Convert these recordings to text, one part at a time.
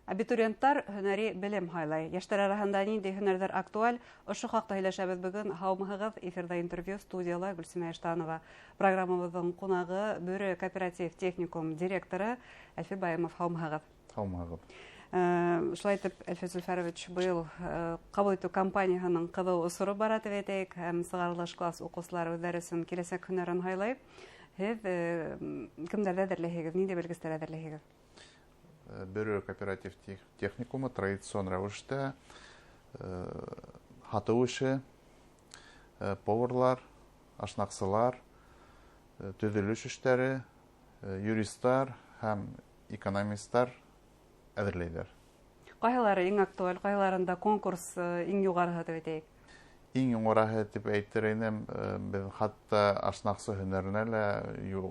Абитуриенттар һөнәри белем һайлай. Йәштәр араһында ниндәй һөнәрҙәр актуаль? Ошо хаҡта һөйләшәбеҙ бөгөн. Һаумыһығыҙ! Эфирҙа интервью, студияла Гөлсимә Иштанова. Программабыҙҙың ҡунағы — Бөрө кооператив техникум директоры Әлфир Байымов. Һаумыһығыҙ! Һаумыһығыҙ! Шулай итеп, Әлфир Зөлфәрович, быйыл ҡабул итеү кампанияһының ҡыҙыу осоро бара тип әйтәйек, һәм сығарылыш класс уҡыусылары үҙҙәре өсөн киләсәк һөнәрен һайлай. Һеҙ кемдәрҙе әҙерләйһегеҙ, ниндәй белгестәр әҙерләйһегеҙ? Бөрө кооператив техникумы традицион рәүештә һатыу эше, поварлар, ашнаҡсылар, төҙөлөш эштәре, юристар һәм экономисттар әҙерләйҙәр. Ҡайһылары иң актуаль, ҡайһыларында конкурс иң юғарыһы тип әйтәйек? Иң юғарыһы тип әйтер инем, беҙ хатта ашнаҡсы һөнәренә лә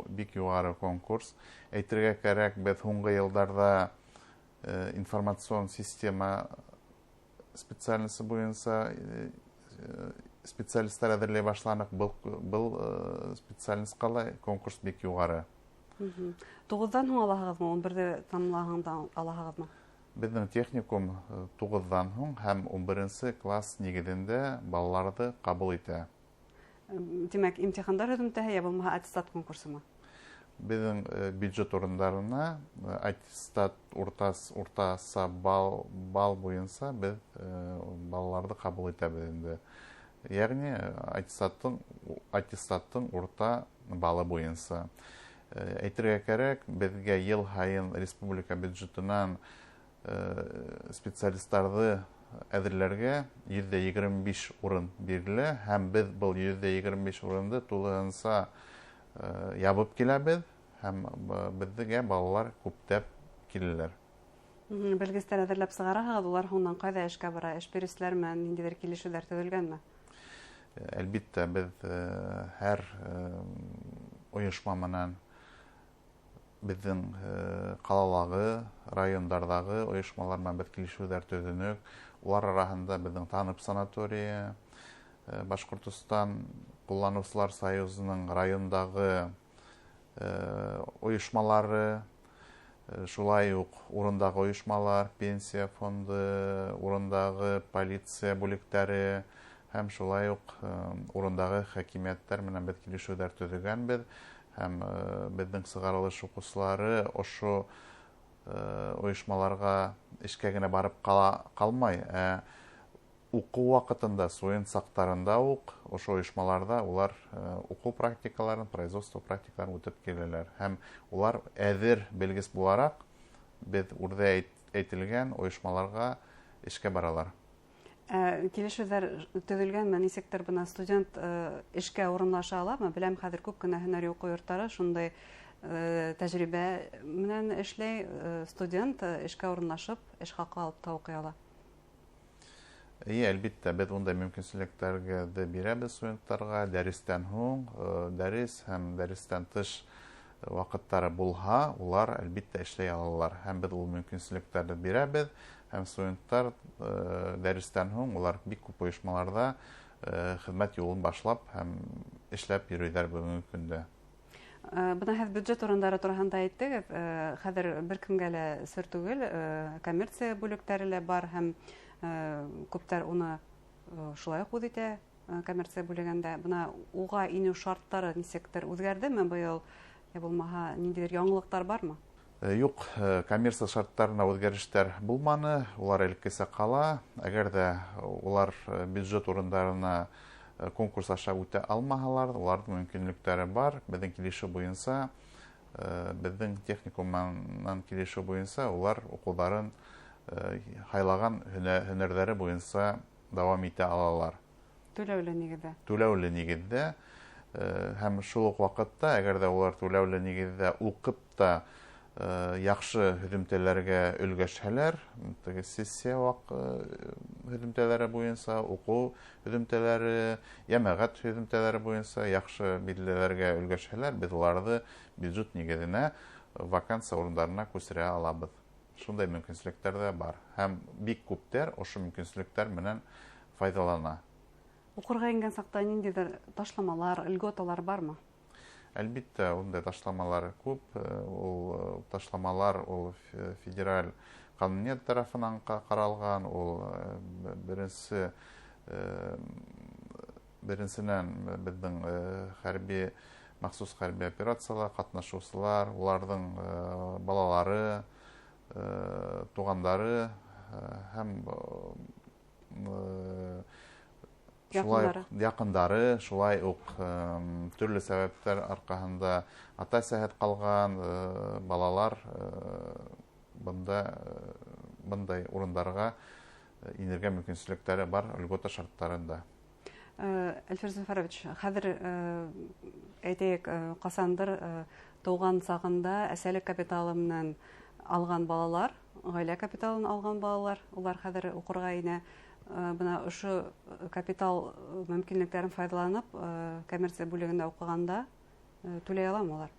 бик юғары конкурс. Әйтергә кәрәк, беҙ һуңғы йылдарҙа информацион система специальности буйынса специалисттар әҙерләй башланыҡ. Был специальностьҡа ла конкурс бик юғары. 9-ҙан һуң алаһығыҙмы, 11-ҙе тамамлаһаң да алаһығыҙмы? Беҙҙең техникум 9-ҙан һуң һәм 11-нсе класс нигеҙендә балаларҙы ҡабул итә. Тимәк, имтихандар һөҙөмтәһе йә булмаһа аттестат конкурсымы? Беҙҙең бюджет урындарына аттестат уртаса бал буйынса беҙ балаларҙы ҡабул итәбеҙ инде. Йәғни аттестаттың урта балы буйынса. Әйтергә кәрәк, беҙгә йыл һайын республика бюджетынан специалисттарҙы әҙерләргә 125 урын бирелә, һәм беҙ был 125 урынды тулыһынса ябып киләбеҙ, һәм беҙгә балалар күптәп киләләр. Белгестәр әҙерләп сығараһығыҙ, улар һуңынан ҡайҙа эшкә бара? Эш биреүселәр менән ниндәйҙер килешеүҙәр төҙөлгәнме? Әлбиттә, беҙ һәр ойошма менән, беҙҙең ҡалалағы, райондарҙағы ойошмалар менән беҙ килешеүҙәр төҙөнөк. Улар араһында беҙҙең Танып санаторийы, Башҡортостан ҡулланыусылар союзының райондағы ойошмалары, шулай уҡ урындағы ойошмалар, пенсия фонды, урындағы полиция бүлектәре һәм шулай уҡ урындағы хакимиәттәр менән беҙ килешеүҙәр төҙөгәнбеҙ. Һәм беҙҙең сығарылыш уҡыусылары ошо ойошмаларға эшкә генә барып ҡалмай, ә уҡыу ваҡытында, студент саҡтарында уҡ ошо ойошмаларҙа улар уҡыу практикаларын, производство практикаларын үтеп киләләр. Һәм улар әҙер белгес булараҡ беҙ үрҙә әйтелгән ойошмаларға эшкә баралар. Килешеүҙәр төҙөлгәнме? Нисектер бына студент эшкә урынлаша аламы? Беләм, хәҙер күп кенә һөнәри уҡыу йорттары шундай тәжрибә менән эшләй. Студент эшкә урынлашып, эш хаҡы алып та уҡый ала. Эйе, әлбиттә, беҙ ундай мөмкинселектәрҙе бирәбеҙ студенттарға. Дәрестән һуң, дәрес һәм дәрестән тыш ваҡыттары булһа, улар әлбиттә эшләй алалар. Һәм беҙ ул мөмкинселектәрҙе бирәбеҙ. Һәм студенттар дәрестән һуң улар бик күп ойошмаларҙа хеҙмәт юлын башлап һәм эшләп йөрөйҙәр бөгөнгө көндә. Бына һеҙ бюджет урындары тураһында әйттегеҙ. Хәҙер бер кемгә лә сер түгел, коммерция бүлектәре лә бар һәм күптәр уны шулай уҡ үҙ итә, коммерция бүлегендә. Бына уға инеү шарттары нисектер үҙгәрҙеме быйыл, йә булмаһа ниндәйҙер яңылыҡтар бармы? Юҡ, коммерция шарттарына үҙгәрештәр булманы, улар элеккесә ҡала. Әгәр ҙә улар бюджет урындарына конкурс аша үтә алмаһалар, уларҙың мөмкинлектәре бар. Беҙҙең килешеү буйынса, беҙҙең техникумнан килешеү буйынса улар уҡыуҙарын һайлаған һөнәрҙәре буйынса дауам итә алалар. Түләүле нигеҙҙә? Түләүле нигеҙҙә. Һәм шул уҡ ваҡытта, әгәр ҙә улар түләүле нигеҙҙә уҡып та яҡшы һөҙөмтәләргә өлгәшһәләр, теге сессия һөҙөмтәләре буйынса, уҡыу һөҙөмтәләре, йәмәғәт һөҙөмтәләре буйынса яҡшы билдәләргә өлгәшһәләр, беҙ уларҙы бюджет нигеҙенә вакансия урындарына күсерә алабыҙ. Шундай мөмкинселектәр ҙә бар. Һәм бик күптәр ошо мөмкинселектәр менән файҙалана. Уҡырға ингән саҡта ниндәйҙер ташламалар, льготалар бармы? Әлбиттә, ундай ташламалар күп. Ул ташламалар ул федераль ҡануниәт тарафынан ҡаралған, ул беренсенән беҙҙең хәрби, махсус хәрби операцияла ҡатнашыусылар, уларҙың балалары, туғандары һәм яҡындары, шулай уҡ төрлө сәбәптәр арҡаһында ата-әсәһеҙ ҡалған балалар бындай урындарға инергә мөмкинселектәре бар льгота шарттарында. Әлфир Зөфәрович, хәҙер әйтәйек, ҡасандыр тыуған сағында әсәлек капиталы менән алған балалар, ғаилә капиталын алған балалар, улар хәҙер уҡырға инә. Бына ошо капитал мөмкинлектәрен файҙаланып, коммерция бүлегендә уҡығанда түләй аламы улар?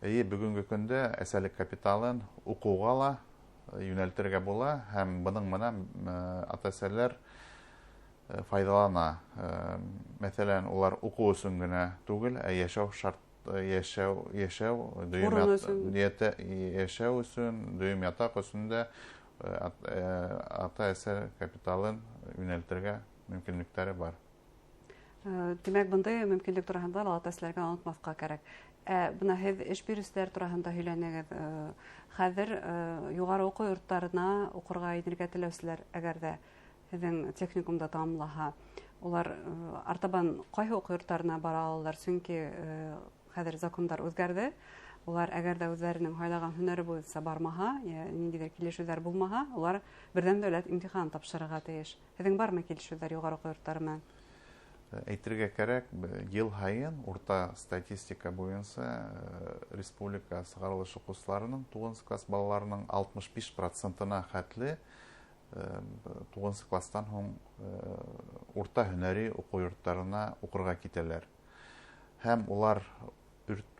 Эйе, бөгөнгө көндә әсәлек капиталын уҡыуға ла йүнәлтергә була һәм бының менән ата-әсәләр файҙалана. Мәҫәлән, улар уҡыу өсөн генә түгел, ә йәшәү шарт, йәшәү, йәшәү өсөн, дөйөм ятаҡ өсөн дә ата-әсә капиталын йүнәлтергә мөмкинлектәре бар. Тимәк, бындай мөмкинлек тураһында ла ата-әсәләргә онотмаҫҡа кәрәк. Бына һеҙ эш биреүселәр тураһында һөйләнегеҙ. Хәҙер юғары уҡыу йорттарына уҡырға инергә теләүселәр, әгәр ҙә һеҙҙең техникумда тамамлаһа, улар артабан ҡайһы уҡыу йорттарына бара алалар? Сөнки хәҙер закондар үҙгәрҙе. Улар әгәр ҙә үҙҙәренең һайлаған һөнәре буйынса бармаһа, йә ниндәйҙер килешеүҙәр булмаһа, улар берҙәм дәүләт имтихан тапшырырға тейеш. Һеҙҙең бармы килешеүҙәр юғары уҡыу йорттары менән? Әйтергә кәрәк, йыл һайын урта статистика буйынса республика сығарылыш уҡыусыларының туғыҙынсы класс балаларының 65%-на хәтле туғыҙынсы класстан һуң урта һөнәри уҡыу йорттарына уҡырға китәләр. Һәм улар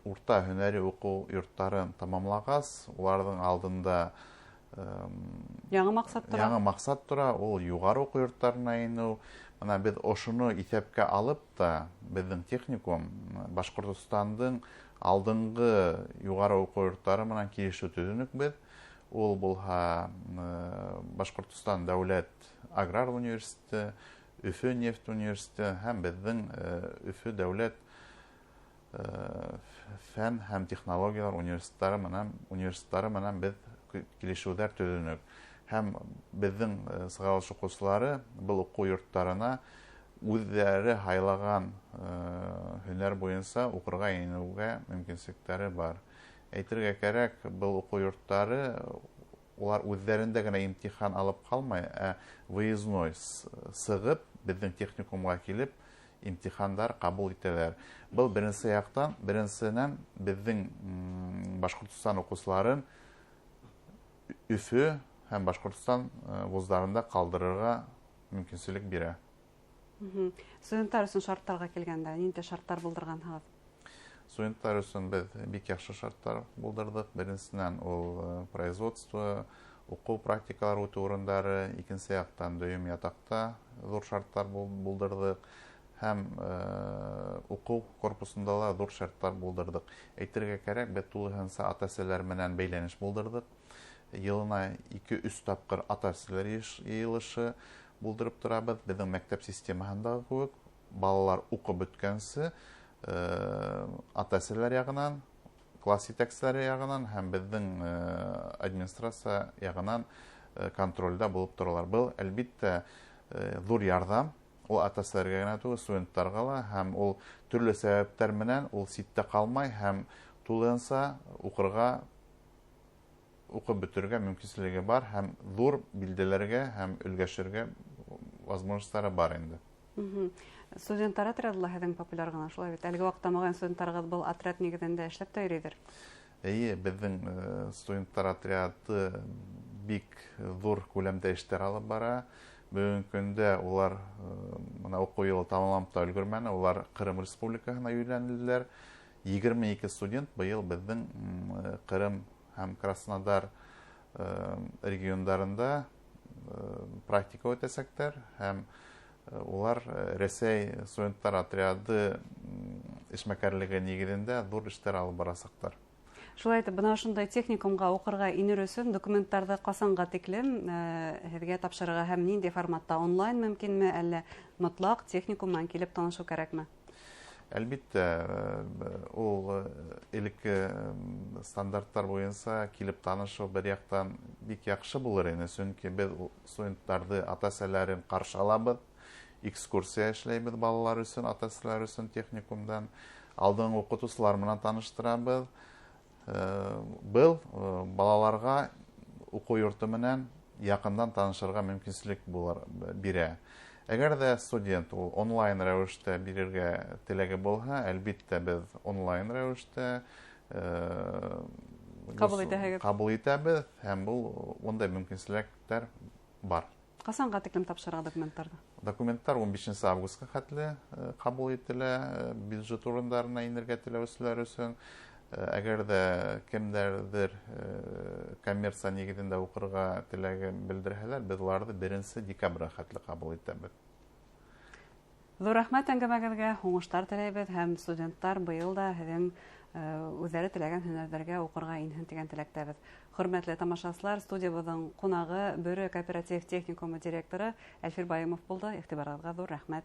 урта һөнәри уҡыу йорттарын тамамлағас, уларҙың алдында яңы маҡсат тора. Яңы маҡсат тора, ул юғары уҡыу йорттарына инеү. Бына беҙ ошоно иҫәпкә алып та беҙҙең техникум Башҡортостандың алдынғы юғары уҡыу йорттары менән килешеү төҙөнөк беҙ. Ул булһа Башҡортостан дәүләт аграр университеты, Өфө нефть университеты һәм беҙҙең Өфө дәүләт фән һәм технологиялар университеттары менән беҙ килешеүҙәр төҙөнөк. Һәм беҙҙең сығарылыш уҡыусылары был уҡыу йорттарына үҙҙәре һайлаған һөнәр буйынса уҡырға инеүгә мөмкинселектәре бар. Әйтергә кәрәк, был уҡыу йорттары улар үҙҙәрендә генә имтихан алып ҡалмай, ә выездной сығып беҙҙең техникумға килеп имтихандар ҡабул итәләр. Был беренсе яҡтан, беренсенән беҙҙең Башҡортостан уҡыусыларын Өфө һәм Башҡортостан вуздарында ҡалдырырға мөмкинселек бирә. Студенттар өсөн шарттарға килгәндә, ниндәй шарттар булдырғанһығыҙ? Студенттар өсөн беҙ бик яҡшы шарттар булдырҙыҡ. Беренсенән, ул производство, уҡыу практикалар үтеү урындары, икенсе яҡтан дөйөм ятаҡта ҙур шарттар булдырҙыҡ һәм уҡыу корпусында ла ҙур шарттар булдырҙыҡ. Әйтергә кәрәк, беҙ тулыһынса ата-әсәләр менән бәйләнеш булдырҙыҡ. Йылына 2-3 тапҡыр ата-әсәләр йыйылышы булдырып торабыҙ. Беҙҙең мәктәп системаһындағы кеүек балалар уҡып бөткәнсе ата-әсәләр яғынан, класс етәкселәре яғынан һәм беҙҙең администрация яғынан контролдә булып торалар. Был, әлбиттә, ҙур ярҙам. Ул ата-әсәләргә генә түгел, студенттарға ла, һәм ул төрлө сәбәптәр менән ул ситтә ҡалмай һәм тулыһынса уҡып бөтөргә мөмкинселеге бар һәм ҙур билдәләргә һәм өлгәшергә возможностары бар инде. Студенттар отряды ла һеҙҙең популяр ғына, шулай бит? Әлеге ваҡытта моғайын студенттарығыҙ был отряд нигеҙендә эшләп тә йөрөйҙөр. Эйе, беҙҙең студенттар отряды бик ҙур күләмдә эштәр алып бара. Бөгөнгө көндә улар бына уҡыу йылы тамамланып та өлгөрмәне, улар Ҡырым Республикаһына йүнәлделәр. 22 студент быйыл беҙҙең Ҡырым һәм Краснодар региондарында практика үтәсәктәр һәм улар Рәсәй студенттар отряды эшмәкәрлеге нигеҙендә ҙур эштәр алып барасаҡтар. Шулай итеп, бына ошондай техникумға уҡырға инер өсөн документтарҙы ҡасанға тиклем һеҙгә тапшырырға һәм ниндәй форматта, онлайн мөмкинме, әллә мотлаҡ техникум менән килеп танышыу кәрәкме? Әлбиттә, ул элекке стандарттар буйынса килеп танышыу бер яҡтан бик яҡшы булыр ине, сөнки беҙ студенттарҙы, ата-әсәләрен ҡаршы алабыҙ, экскурсия эшләйбеҙ балалар өсөн, ата-әсәләр өсөн техникумдан, алдынғы уҡытыусылар менән таныштырабыҙ. Был балаларға уҡыу йорто менән яҡындан танышырға мөмкинселек бирә. Әгәр ҙә студент ул онлайн рәүештә бирергә теләге булһа, әлбиттә беҙ онлайн рәүештә ҡабул итәһегеҙ. Ҡабул итәбеҙ һәм был ундай мөмкинселектәр бар. Ҡасанға тиклем тапшырға документтарҙы? Документтар 15 августҡа хәтле ҡабул ителә бюджет урындарына инергә теләүселәр өсөн. Әгәр ҙә кемдәрҙер коммерция нигеҙендә уҡырға теләге белдерһәләр, беҙ уларҙы 1 декабргә хәтле ҡабул итәбеҙ. Ҙур рәхмәт әңгәмәгеҙгә, уңыштар теләйбеҙ һәм студенттар быйыл да һеҙҙең үҙҙәре теләгән һөнәрҙәргә уҡырға инһен тигән теләктәбеҙ. Хөрмәтле тамашасылар, студиябыҙҙың ҡунағы Бөрө кооператив техникумы директоры Әлфир Байымов булды. Иғтибарығыҙға ҙур рәхмәт.